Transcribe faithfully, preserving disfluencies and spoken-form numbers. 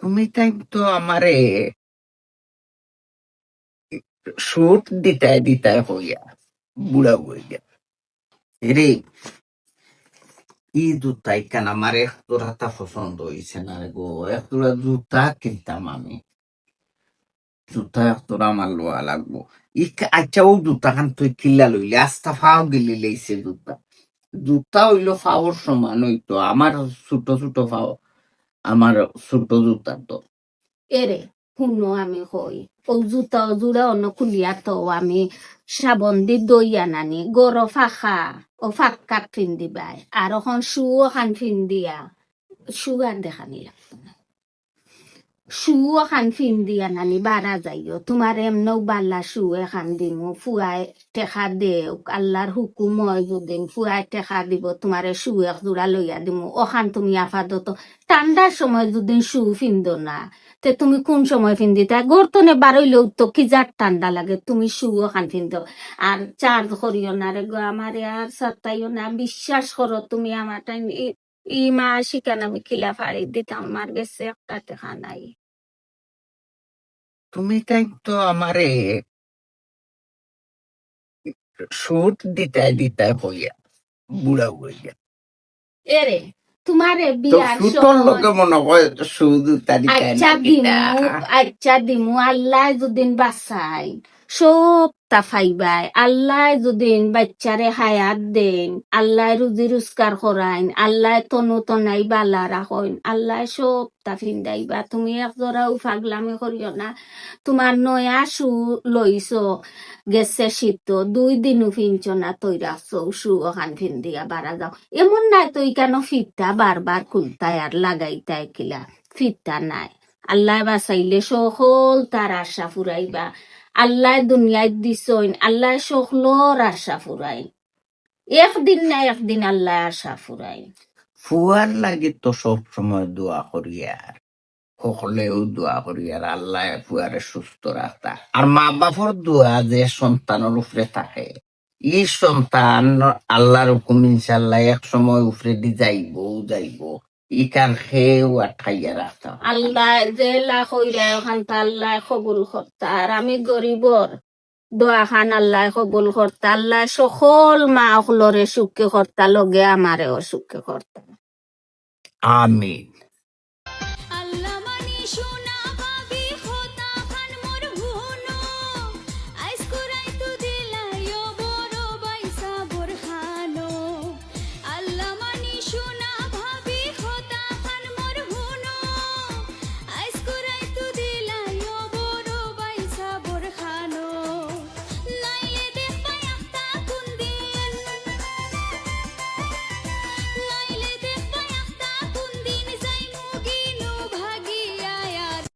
তুমি তাই তো আমারে সুট দিতায় দিতায় কইয়া বুড়া অইয়া। এরে, ই জুতা ইখান আমার এক জোড়াটা পছন্দ অইছে না রে গো, এক জোড়া জুতা কিনতাম আমি। জুতা এক জোড়া আমার লওয়া লাগবো। ই কা-, আচ্ছা, অউ জুতাখান তুই কিলা লইলে, আস্তা ফাও গিলি লইছে জুতা। জুতা অইলো ফাওর সমান অইতো, আমার ছোট ছোট ফাও, আমার ছোট জুতা তো। এরে, হুনো আমি কই, অউ জুতা অউ জুড়া অনো খুলিয়া তো আমি সাবন দি দইয়া নানি, গরো ফাঁকা, অউ ফাঁকা ফিন্দিবায়। আর অখন শু অখান ফিন্দিয়া, শু আর দেখানি লাগতো না। শু অখান ফিন্দিয়া নানি বারা যাইও, তুমার এমনেউ বালা শু এখান দিমু, ফুয়ায় টেকা দেউক, আল্লার হুকুম অয় যুদিন ফুয়ায় টেকা দিবো, তুমারে শু এক জুড়া লইয়া দিমু, অখান তুমি আপাতত ঠান্ডার সময় যুদিন শু ফিন্দো না, তে তুমি কুন সময় ফিন্দিতায়? ঘর তনে বারইলেউ তো কি যার ঠান্ডা লাগে, তুমি শু অখান ফিন্দো। আর চার্জ করিও না রে গো, আমারে আর সাতাইও না, বিশ্বাস করো তুমি আমার টাইম ই, ই মাস ইখান আমি কিলা ফাড়ি দিতাম, আমার গেছে একটা টেকা নাই। তুমি তাই তো আমারে সুট দিতায় দিতায় কইয়া বুড়া অইয়া। এরে, তুমারে তো বিয়ার সুটর সময় লগে মনে হয় শু জুতা দিতায় আচ্ছা না দিমু, দিতা। আচ্ছা দিমু, আল্লায় যুদিন বাঁচাইন, সবতা পাইবায়। আল্লায় যুদিন বাইচ্চারে হায়াত দেইন, আল্লায় রুজি রুজগার করাইন, আল্লায় তনু তনাই বালা রাখইন, আল্লায় সবতা ফিন্দাইবা। তুমি এক জোড়াও পাগলামি করিও না। তুমার নয়া শু লইছো, গেছে শীত, দুই দিনও ফিনছো না, তই রাখছো, শু অখান ফিন্দিয়া বারা যাও। এমন নায় তো ইখানো ফিতা বারবার খুলতায় আর লাগাইতায় কিলা, ফিতা নাই। আল্লায় বাঁচাইলে সকলতার আশা ফুরাইবা। আল্লায় দুনিয়াত দিছইন, আল্লায় সকলর আশা ফুরাইন। একদিন না একদিন আল্লায় আশা ফুরাইন। ফুয়ার লাগি তো সব সময় দোয়া করিয়ার, হকলেউ দোয়া করিয়ার, আল্লায় ফুয়ারে সুস্থ রাখতা। আর মা বাপর দোয়া যে সন্তানর উপরে থাকে, ই সন্তান আল্লার হুকুম ইনশাআল্লাহ এক সময় উপরেদি যাইবো, যাইবো। ইখান কেউ আটকাইয়া রাখতা পারতো না। আল্লায় যেলা কইরা অখানতা আল্লায় কবুল করতা। আর আমি গরিবর দোয়াখান আল্লায় কবুল করতা। আল্লায় সকল মা অকলরে সুখী করতা, লগে আমারেও সুখী করতা। আমিন। আল্লাহ মানি